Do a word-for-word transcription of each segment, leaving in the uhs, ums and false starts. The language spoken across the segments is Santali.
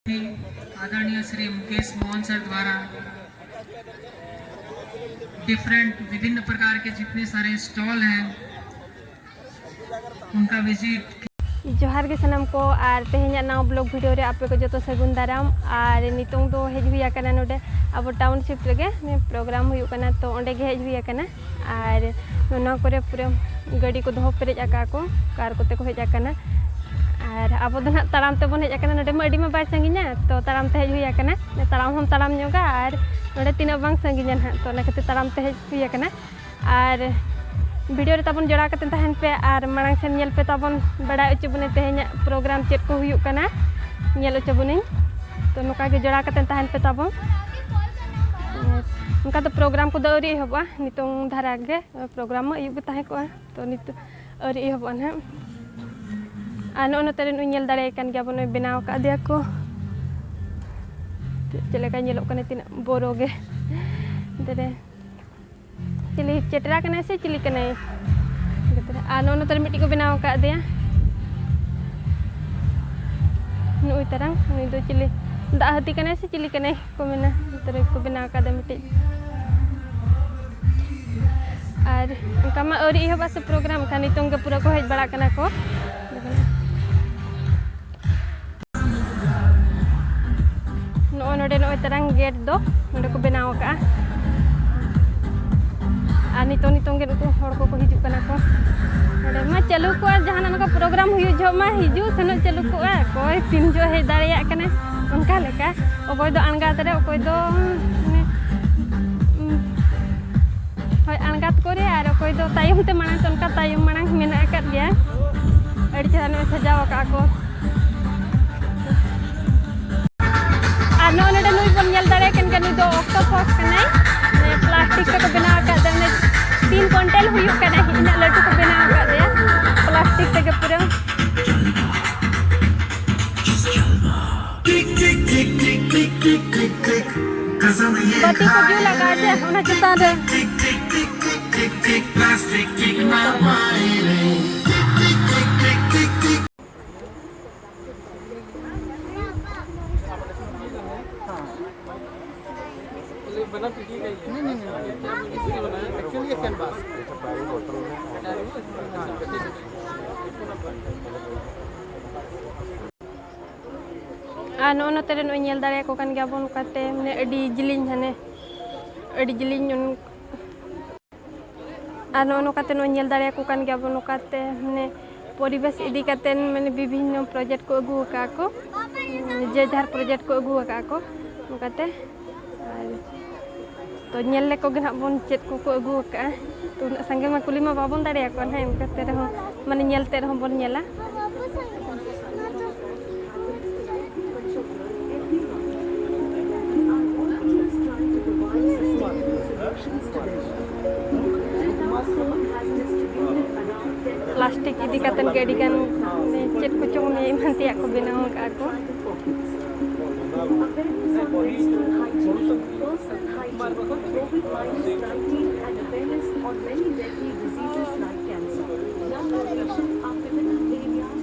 आदरणीय श्री मुकेश मोहन सर द्वारा डिफरेंट, विभिन्न प्रकार के जितने सारे स्टॉल हैं, उनका विजिट। ᱡᱚᱦᱟᱨ ᱜᱮ ᱥᱟᱱᱟᱢ ᱠᱚ, ᱟᱨ ᱛᱮᱦᱮᱧᱟᱜ ᱱᱟᱣᱟ ᱵᱞᱚᱜ ᱵᱷᱤᱰᱤᱭᱳ ᱨᱮ ᱟᱯᱮ ᱠᱚ ᱡᱚᱛᱚ ᱥᱟᱹᱜᱩᱱ ᱫᱟᱨᱟᱢ᱾ ᱟᱨ ᱱᱤᱛᱚᱝ ᱫᱚ ᱦᱮᱡ ᱦᱩᱭ ᱟᱠᱟᱱᱟ ᱱᱚᱰᱮ ᱟᱵᱚ ᱴᱟᱣᱩᱱᱥᱤᱯ ᱨᱮᱜᱮ, ᱱᱤᱭᱟᱹ ᱯᱨᱳᱜᱨᱟᱢ ᱦᱩᱭᱩᱜ ᱠᱟᱱᱟ, ᱛᱚ ᱚᱸᱰᱮ ᱜᱮ ᱦᱮᱡ ᱦᱩᱭ ᱟᱠᱟᱱᱟ᱾ ᱟᱨ ᱱᱚᱣᱟ ᱠᱚᱨᱮ ᱯᱩᱨᱟᱹ ᱜᱟᱹᱰᱤ ᱠᱚ ᱫᱚᱦᱚ ᱯᱮᱨᱮᱡ ᱟᱠᱟᱫ ᱠᱚ, ᱠᱟᱨ ᱠᱚᱛᱮ ᱠᱚ ᱦᱮᱡ ᱟᱠᱟᱱᱟ᱾ ᱟᱨ ᱟᱵᱚ ᱫᱚ ᱱᱟᱦᱟᱜ ᱛᱟᱲᱟᱢ ᱛᱮᱵᱚᱱ ᱦᱮᱡ ᱟᱠᱟᱱᱟ, ᱱᱚᱰᱮ ᱢᱟ ᱟᱹᱰᱤ ᱢᱟ ᱵᱟᱭ ᱥᱟᱺᱜᱤᱧᱟ, ᱛᱚ ᱛᱟᱲᱟᱢ ᱛᱮ ᱦᱮᱡ ᱦᱩᱭ ᱟᱠᱟᱱᱟ᱾ ᱛᱟᱲᱟᱢ ᱦᱚᱸᱢ ᱛᱟᱲᱟᱢ ᱧᱚᱜᱟ ᱟᱨ ᱱᱚᱰᱮ ᱛᱤᱱᱟᱹᱜ ᱵᱟᱝ ᱥᱟᱺᱜᱤᱧᱟ ᱱᱟᱦᱟᱜ, ᱛᱚ ᱚᱱᱟ ᱠᱷᱟᱹᱛᱤᱨ ᱛᱟᱲᱟᱢ ᱛᱮ ᱦᱮᱡ ᱦᱩᱭ ᱟᱠᱟᱱᱟ᱾ ᱟᱨ ᱵᱷᱤᱰᱤᱭᱳ ᱨᱮ ᱛᱟᱵᱚᱱ ᱡᱚᱲᱟᱣ ᱠᱟᱛᱮ ᱛᱟᱦᱮᱱ ᱯᱮ, ᱟᱨ ᱢᱟᱲᱟᱝ ᱥᱮᱱ ᱧᱮᱞ ᱯᱮ ᱛᱟᱵᱚᱱ, ᱵᱟᱲᱟᱭ ᱦᱚᱪᱚ ᱵᱚᱱᱟᱹᱧ ᱛᱮᱦᱮᱧᱟᱜ ᱯᱨᱳᱜᱨᱟᱢ ᱪᱮᱫ ᱠᱚ ᱦᱩᱭᱩᱜ ᱠᱟᱱᱟ, ᱧᱮᱞ ᱦᱚᱪᱚ ᱵᱚᱱᱟᱹᱧ᱾ ᱛᱚ ᱱᱚᱝᱠᱟ ᱜᱮ ᱡᱚᱲᱟᱣ ᱠᱟᱛᱮ ᱛᱟᱦᱮᱱ ᱯᱮ ᱛᱟᱵᱚᱱ᱾ ᱟᱨ ᱚᱱᱠᱟ ᱫᱚ ᱯᱨᱳᱜᱨᱟᱢ ᱠᱚᱫᱚ ᱟᱹᱣᱨᱤ ᱮᱦᱚᱵᱚᱜᱼᱟ, ᱱᱤᱛᱚᱝ ᱫᱷᱟᱨᱟ ᱜᱮ ᱯᱨᱳᱜᱨᱟᱢ ᱢᱟ ᱟᱹᱭᱩᱵ ᱜᱮ ᱛᱟᱦᱮᱸ ᱠᱚᱜᱼᱟ, ᱛᱚ ᱱᱤᱛᱚᱜ ᱟᱹᱣᱨᱤ ᱮᱦᱚᱵᱚᱜᱼᱟ ᱱᱟᱦᱟᱜ᱾ ᱟᱨ ᱱᱚᱜᱼᱚ ᱱᱚᱛᱮ ᱨᱮ ᱱᱩᱭ ᱧᱮᱞ ᱫᱟᱲᱮᱭᱟᱭ ᱠᱟᱱ ᱜᱮᱭᱟ ᱵᱚᱱ, ᱱᱩᱭ ᱵᱮᱱᱟᱣ ᱟᱠᱟᱫᱮᱭᱟ ᱠᱚ᱾ ᱪᱮᱫ ᱞᱮᱠᱟ ᱧᱮᱞᱚᱜ ᱠᱟᱱᱟ, ᱛᱤᱱᱟᱹᱜ ᱵᱚᱨᱚ ᱜᱮ᱾ ᱚᱱᱛᱮ ᱨᱮ ᱪᱤᱞᱤ ᱪᱮᱴᱨᱟ ᱠᱟᱱᱟᱭ ᱥᱮ ᱪᱤᱞᱤ ᱠᱟᱱᱟᱭ? ᱟᱨ ᱱᱚᱜᱼᱚ ᱱᱚᱛᱮ ᱨᱮ ᱢᱤᱫᱴᱤᱡ ᱠᱚ ᱵᱮᱱᱟᱣ ᱟᱠᱟᱫᱮᱭᱟ᱾ ᱱᱩᱭ ᱛᱟᱨᱟᱝ, ᱱᱩᱭ ᱫᱚ ᱪᱤᱞᱤ? ᱫᱟᱜ ᱦᱟᱹᱛᱤ ᱠᱟᱱᱟᱭ ᱥᱮ ᱪᱤᱞᱤ ᱠᱟᱱᱟᱭ ᱠᱚ ᱢᱮᱱᱟ? ᱱᱚᱛᱮ ᱨᱮ ᱠᱚ ᱵᱮᱱᱟᱣ ᱟᱠᱟᱫᱟ ᱢᱤᱫᱴᱤᱡ᱾ ᱟᱨ ᱚᱱᱠᱟ ᱢᱟ ᱟᱹᱣᱨᱤ ᱮᱦᱚᱵᱟ ᱥᱮ ᱯᱨᱳᱜᱨᱟᱢ, ᱠᱷᱟᱱ ᱱᱤᱛᱚᱝ ᱜᱮ ᱯᱩᱨᱟᱹ ᱠᱚ ᱦᱮᱡ ᱵᱟᱲᱟᱜ ᱠᱟᱱᱟ ᱠᱚ᱾ ᱱᱚᱜᱼᱚᱭ ᱱᱚᱰᱮ, ᱱᱚᱜᱼᱚᱭ ᱛᱟᱨᱟᱝ ᱜᱮᱴ ᱫᱚ ᱱᱚᱰᱮ ᱠᱚ ᱵᱮᱱᱟᱣ ᱟᱠᱟᱫᱼᱟ᱾ ᱟᱨ ᱱᱤᱛᱚᱝ, ᱱᱤᱛᱚᱝ ᱜᱮ ᱱᱩᱠᱩ ᱦᱚᱲ ᱠᱚᱠᱚ ᱦᱤᱡᱩᱜ ᱠᱟᱱᱟ ᱠᱚ᱾ ᱱᱚᱰᱮ ᱢᱟ ᱪᱟᱹᱞᱩ ᱠᱚᱜᱼᱟ, ᱡᱟᱦᱟᱱᱟᱜ ᱱᱚᱝᱠᱟ ᱯᱨᱳᱜᱨᱟᱢ ᱦᱩᱭᱩᱜ ᱡᱚᱦᱚᱜ ᱢᱟ ᱦᱤᱡᱩᱜ ᱥᱮᱱᱚᱜ ᱪᱟᱹᱞᱩ ᱠᱚᱜᱼᱟ, ᱚᱠᱚᱭ ᱛᱤᱱ ᱡᱚᱦᱚᱜ ᱦᱮᱡ ᱫᱟᱲᱮᱭᱟᱜ ᱠᱟᱱᱟ ᱚᱱᱠᱟ ᱞᱮᱠᱟ᱾ ᱚᱠᱚᱭ ᱫᱚ ᱟᱬᱜᱟᱛ ᱨᱮ, ᱚᱠᱚᱭ ᱫᱚ ᱢᱟᱱᱮ, ᱩᱸ, ᱦᱳᱭ, ᱟᱬᱜᱟᱛ ᱠᱚᱨᱮ, ᱟᱨ ᱚᱠᱚᱭ ᱫᱚ ᱛᱟᱭᱚᱢ ᱛᱮ ᱢᱟᱲᱟᱝ ᱛᱮ, ᱚᱱᱠᱟ ᱛᱟᱭᱚᱢ ᱢᱟᱲᱟᱝ ᱢᱮᱱᱟᱜ ᱟᱠᱟᱫ ᱜᱮᱭᱟ᱾ ᱟᱹᱰᱤ ᱪᱮᱦᱨᱟ ᱱᱚᱜᱼᱚᱭ ᱥᱟᱡᱟᱣ ᱟᱠᱟᱫᱼᱟ ᱠᱚ᱾ ᱟᱨ ᱱᱚᱜᱼᱚᱭ ᱱᱚᱰᱮ ᱱᱩᱭ ᱵᱚᱱ ᱧᱮᱞ ᱫᱟᱲᱮᱭᱟᱭ ᱠᱟᱱ ᱜᱮᱭᱟ, ᱱᱩᱭ ᱫᱚ ᱚᱠᱴᱳᱯᱟᱥ ᱠᱟᱱᱟᱭ᱾ ᱢᱟᱱᱮ ᱯᱞᱟᱥᱴᱤᱠ ᱛᱮᱠᱚ ᱵᱮᱱᱟᱣ ᱟᱠᱟᱫ ᱛᱮ, ᱢᱟᱱᱮ ᱛᱤᱱ ᱠᱩᱭᱱᱴᱟᱞ ᱦᱩᱭᱩᱜ ᱠᱟᱱᱟ, ᱤᱱᱟᱹᱜ ᱞᱟᱹᱴᱩ ᱠᱚ ᱵᱮᱱᱟᱣ ᱟᱠᱟᱫᱮᱭᱟ ᱯᱞᱟᱥᱴᱤᱠ ᱛᱮᱜᱮ ᱯᱩᱨᱟᱹ᱾ ᱵᱟᱹᱛᱤ ᱠᱚ ᱡᱩᱞ ᱟᱠᱟᱫ ᱪᱮ ᱚᱱᱟ ᱪᱮᱛᱟᱱ ᱨᱮ? Plastic kick my body. नहीं, नहीं, नहीं, नहीं। Actually ये कैनवास। ᱟᱨ ᱱᱚᱜᱼᱚ ᱱᱚᱛᱮ ᱨᱮ ᱱᱚᱜᱼᱚᱭ ᱧᱮᱞ ᱫᱟᱲᱮᱭᱟᱠᱚ ᱠᱟᱱ ᱜᱮᱭᱟ ᱵᱚᱱ, ᱱᱚᱝᱠᱟᱛᱮ ᱢᱟᱱᱮ ᱟᱹᱰᱤ ᱡᱤᱞᱤᱧ, ᱦᱟᱱᱮ ᱟᱹᱰᱤ ᱡᱤᱞᱤᱧ ᱚᱱ-, ᱟᱨ ᱱᱚᱜᱼᱚ ᱱᱚᱝᱠᱟᱛᱮ ᱱᱚᱜᱼᱚᱭ ᱧᱮᱞ ᱫᱟᱲᱮᱭᱟᱠᱚ ᱠᱟᱱ ᱜᱮᱭᱟ ᱵᱚᱱ, ᱱᱚᱝᱠᱟᱛᱮ ᱢᱟᱱᱮ ᱯᱚᱨᱤᱵᱮᱥ ᱤᱫᱤ ᱠᱟᱛᱮ ᱢᱟᱱᱮ ᱵᱤᱵᱷᱤᱱᱱᱚ ᱯᱨᱚᱡᱮᱠᱴ ᱠᱚ ᱟᱹᱜᱩ ᱟᱠᱟᱫᱼᱟ ᱠᱚ, ᱡᱮ ᱡᱟᱦᱟᱨ ᱯᱨᱚᱡᱮᱠᱴ ᱠᱚ ᱟᱹᱜᱩ ᱟᱠᱟᱫᱼᱟ ᱠᱚ, ᱱᱚᱝᱠᱟᱛᱮ᱾ ᱟᱨ ᱛᱚ ᱧᱮᱞ ᱞᱮᱠᱚ ᱜᱮ ᱱᱟᱦᱟᱜ ᱵᱚᱱ ᱪᱮᱫ ᱠᱚᱠᱚ ᱟᱹᱜᱩ ᱟᱠᱟᱫᱼᱟ᱾ ᱛᱚ ᱩᱱᱟᱹᱜ ᱥᱟᱸᱜᱮ ᱢᱟ ᱠᱩᱞᱤ ᱢᱟ ᱵᱟᱵᱚᱱ ᱫᱟᱲᱮᱭᱟᱠᱚᱣᱟ ᱱᱟᱦᱟᱜ, ᱮᱱᱠᱟᱛᱮ ᱨᱮᱦᱚᱸ ᱢᱟᱱᱮ ᱧᱮᱞ ᱛᱮ ᱨᱮᱦᱚᱸ ᱵᱚᱱ ᱧᱮᱞᱟ᱾ ᱯᱞᱟᱥᱴᱤᱠ ᱤᱫᱤ ᱠᱟᱛᱮᱫ ᱜᱮ ᱟᱹᱰᱤ ᱜᱟᱱ ᱪᱮᱫ ᱠᱚᱪᱚᱝ ᱮᱢᱟᱱ ᱛᱮᱭᱟᱜ ᱠᱚ ᱵᱮᱱᱟᱣ ᱟᱠᱟᱫᱼᱟ ᱠᱚ᱾ Awareness on menstrual hygiene, personal hygiene, COVID minus nineteen and awareness on many deadly diseases like cancer. Young and ancient are pivotal areas.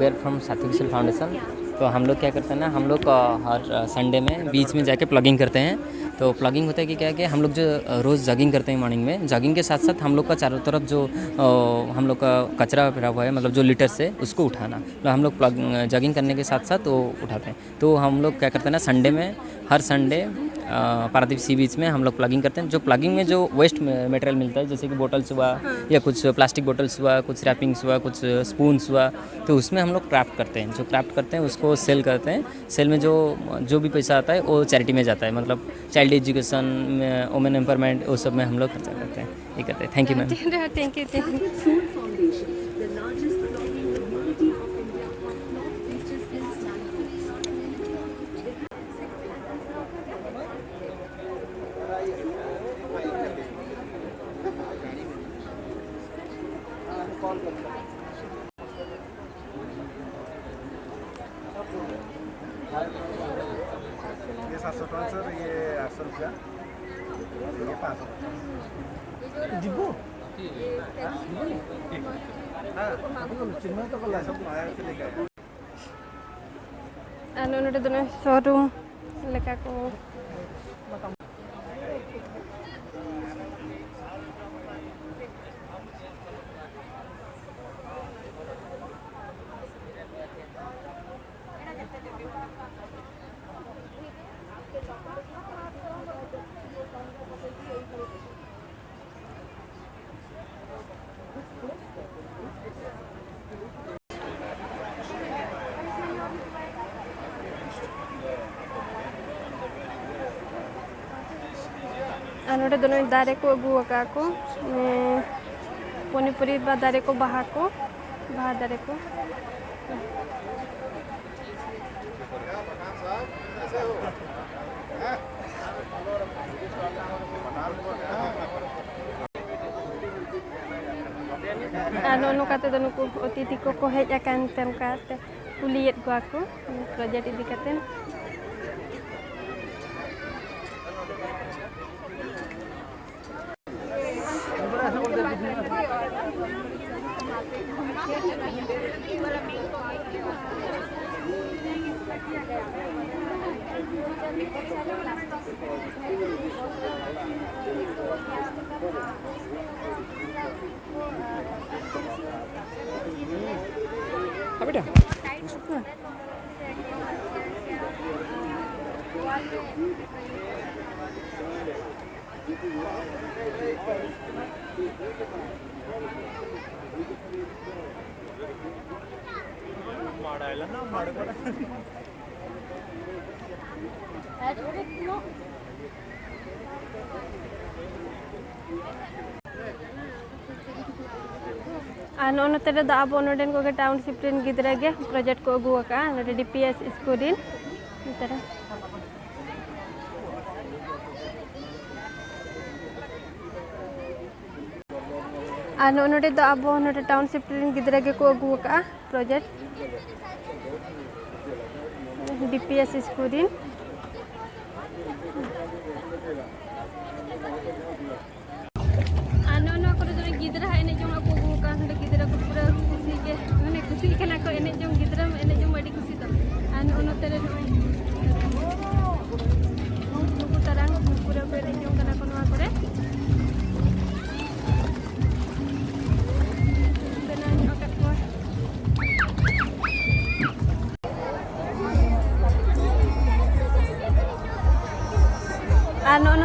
We're from Sati Vishal Foundation। तो हम लोग क्या करते हैं ना, हम लोग अ, हर संडे में बीच में जाके प्लगिंग करते हैं। तो प्लगिंग होता है कि क्या है कि हम लोग जो अ, रोज़ जॉगिंग करते हैं मॉर्निंग में, जॉगिंग के साथ साथ हम लोग का चारों तरफ जो अ, हम लोग का कचरा भरा हुआ है, मतलब जो लिटर्स है, उसको उठाना। मतलब हम लोग प्लग जॉगिंग करने के साथ साथ वो उठाते हैं। तो हम लोग क्या करते हैं ना, संडे में, हर संडे पारादीप सी बीच में हम लोग प्लगिंग करते हैं। जो प्लगिंग में जो वेस्ट मटेरियल मिलता है, जैसे कि बोटल्स हुआ या कुछ प्लास्टिक बोटल्स हुआ, कुछ रैपिंग्स हुआ, कुछ स्पून्स हुआ, तो उसमें हम लोग क्राफ्ट करते हैं। जो क्राफ्ट करते हैं उसको सेल करते हैं। सेल में जो जो भी पैसा आता है वो चैरिटी में जाता है, मतलब चाइल्ड एजुकेशन, वुमेन एम्पावरमेंट, वो सब में हम लोग खर्चा करते हैं। ये करते हैं। Thank you ma'am. Thank you, thank you। Soul Foundation, the largest blogging community of India, of cloth beaches in Sandpur. ये सात सौ पाँच सौ, ये आठ सौ रुपया, ये पाँच सौ। ଯିବୁ। हाँ। ये सब आया से लेके आया। ᱟᱨ ᱱᱚᱰᱮ ᱫᱚ ᱱᱚᱜᱼᱚᱭ ᱥᱳᱨᱩᱢ ᱞᱮᱠᱟ ᱠᱚ᱾ ᱟᱨ ᱱᱚᱰᱮ ᱫᱚ ᱱᱚᱜᱼᱚᱭ ᱫᱟᱨᱮ ᱠᱚ ᱟᱹᱜᱩ ᱟᱠᱟᱫ ᱠᱚ, ᱯᱚᱱᱤᱯᱚᱨᱤ ᱵᱟ ᱫᱟᱨᱮ ᱠᱚ, ᱵᱟᱦᱟ ᱠᱚ, ᱵᱟᱦᱟ ᱫᱟᱨᱮ ᱠᱚ᱾ ᱟᱨ ᱱᱚᱜᱼᱚ ᱱᱚᱝᱠᱟ ᱛᱮᱫᱚ ᱱᱩᱠᱩ ᱚᱛᱤᱛᱷᱤ ᱠᱚᱠᱚ ᱦᱮᱡ ᱟᱠᱟᱱ ᱛᱮ ᱚᱱᱠᱟᱛᱮ ᱠᱩᱞᱤᱭᱮᱫ ᱠᱚᱣᱟ ᱠᱚ ᱯᱨᱚᱡᱮᱠᱴ ᱤᱫᱤ ᱠᱟᱛᱮ᱾ ᱟᱨ ᱱᱚᱜᱼᱚ ᱱᱚᱛᱮ ᱨᱮᱫᱚ ᱟᱵᱚ ᱱᱚᱰᱮᱱ ᱠᱚᱜᱮ ᱴᱟᱣᱩᱱᱥᱤᱯ ᱨᱮᱱ ᱜᱤᱫᱽᱨᱟᱹ ᱜᱮ ᱯᱨᱚᱡᱮᱠᱴ ᱠᱚ ᱟᱹᱜᱩ ᱟᱠᱟᱫᱼᱟ, ᱱᱚᱰᱮ ᱰᱤ ᱯᱤ ᱮᱥ ᱥᱠᱩᱞ ᱨᱮᱱ᱾ ᱱᱚᱛᱮ ᱨᱮ ᱟᱨ ᱱᱚᱜᱼᱚ ᱱᱚᱰᱮ ᱫᱚ ᱟᱵᱚ ᱱᱚᱰᱮ ᱴᱟᱣᱩᱱᱥᱤᱯ ᱨᱮᱱ ᱜᱤᱫᱽᱨᱟᱹ ᱜᱮᱠᱚ ᱟᱹᱜᱩ ᱟᱠᱟᱫᱼᱟ project, D P S school ᱨᱮᱱ᱾ ᱟᱨ ᱱᱚᱜᱼᱚ ᱱᱚᱣᱟ ᱠᱚᱨᱮ ᱫᱚ ᱜᱤᱫᱽᱨᱟᱹ ᱦᱟᱸᱜ ᱮᱱᱮᱡ ᱡᱚᱝ ᱟᱜ ᱠᱚ ᱟᱹᱜᱩ ᱟᱠᱟᱫᱼᱟ᱾ ᱱᱚᱰᱮ ᱜᱤᱫᱽᱨᱟᱹ ᱠᱚ ᱯᱩᱨᱟᱹ ᱠᱩᱥᱤ ᱜᱮ, ᱢᱟᱱᱮ ᱠᱩᱥᱤᱜ ᱠᱟᱱᱟ ᱠᱚ ᱮᱱᱮᱡ ᱡᱚᱝ, ᱜᱤᱫᱽᱨᱟᱹ ᱮᱱᱮᱡ ᱡᱚᱝ ᱟᱹᱰᱤ ᱠᱩᱥᱤ ᱫᱚ᱾ ᱟᱨ ᱱᱚᱜᱼᱚ ᱱᱚᱛᱮ ᱨᱮ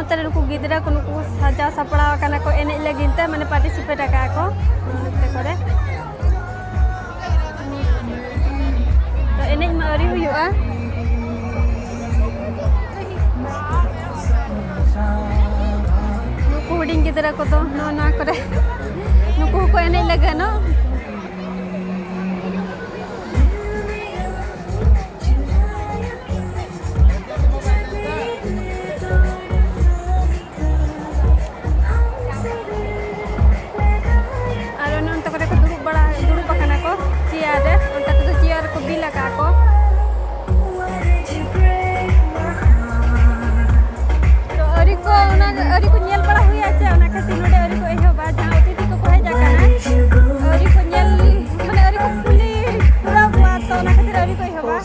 ᱛᱟᱦᱞᱮ ᱱᱩᱠᱩ ᱜᱤᱫᱽᱨᱟᱹ ᱠᱚ, ᱱᱩᱠᱩ ᱥᱟᱡᱟᱣ ᱥᱟᱯᱲᱟᱣ ᱟᱠᱟᱱᱟ ᱠᱚ ᱮᱱᱮᱡ ᱞᱟᱹᱜᱤᱫ ᱛᱮ, ᱢᱟᱱᱮ ᱯᱟᱨᱴᱤᱥᱤᱯᱮᱴ ᱟᱠᱟᱫᱼᱟ ᱠᱚ ᱱᱚᱛᱮ ᱠᱚᱨᱮ᱾ ᱛᱚ ᱮᱱᱮᱡ ᱢᱟ ᱟᱹᱣᱨᱤ ᱦᱩᱭᱩᱜᱼᱟ᱾ ᱱᱩᱠᱩ ᱦᱩᱰᱤᱧ ᱜᱤᱫᱽᱨᱟᱹ ᱠᱚᱫᱚ ᱱᱚᱜᱼᱚ ᱱᱚᱣᱟ ᱠᱚᱨᱮ ᱱᱩᱠᱩ ᱦᱚᱸᱠᱚ ᱮᱱᱮᱡ ᱞᱟᱹᱜᱤᱫ ᱱᱚ᱾ ᱟᱨ ᱚᱱᱮ ᱚᱱᱛᱮ ᱠᱚᱨᱮ ᱠᱚ ᱫᱩᱲᱩᱵ ᱵᱟᱲᱟ, ᱫᱩᱲᱩᱵ ᱟᱠᱟᱱᱟ ᱠᱚ ᱪᱮᱭᱟᱨ ᱨᱮ᱾ ᱚᱱᱛᱮ ᱠᱚᱫᱚ ᱪᱮᱭᱟᱨ ᱠᱚ ᱵᱤᱞ ᱟᱠᱟᱫᱼᱟ ᱠᱚ᱾ ᱛᱚ ᱟᱹᱣᱨᱤ ᱠᱚ, ᱚᱱᱟ ᱟᱹᱣᱨᱤ ᱠᱚ ᱧᱮᱞ ᱵᱟᱲᱟ ᱦᱩᱭᱟ ᱪᱮ, ᱚᱱᱟ ᱠᱷᱟᱹᱛᱤᱨ ᱱᱚᱰᱮ ᱟᱹᱣᱨᱤ ᱠᱚ ᱮᱦᱚᱵᱟ᱾ ᱡᱟᱦᱟᱸ ᱚᱛᱤᱛᱷᱤ ᱠᱚᱠᱚ ᱦᱮᱡ ᱟᱠᱟᱱᱟ, ᱟᱹᱣᱨᱤ ᱠᱚ ᱧᱮᱞ, ᱢᱟᱱᱮ ᱟᱹᱣᱨᱤ ᱠᱚ ᱠᱩᱞᱤ ᱯᱩᱨᱟᱹᱣ ᱠᱚᱣᱟ, ᱛᱚ ᱚᱱᱟ ᱠᱷᱟᱹᱛᱤᱨ ᱟᱹᱣᱨᱤ ᱠᱚ ᱮᱦᱚᱵᱟ᱾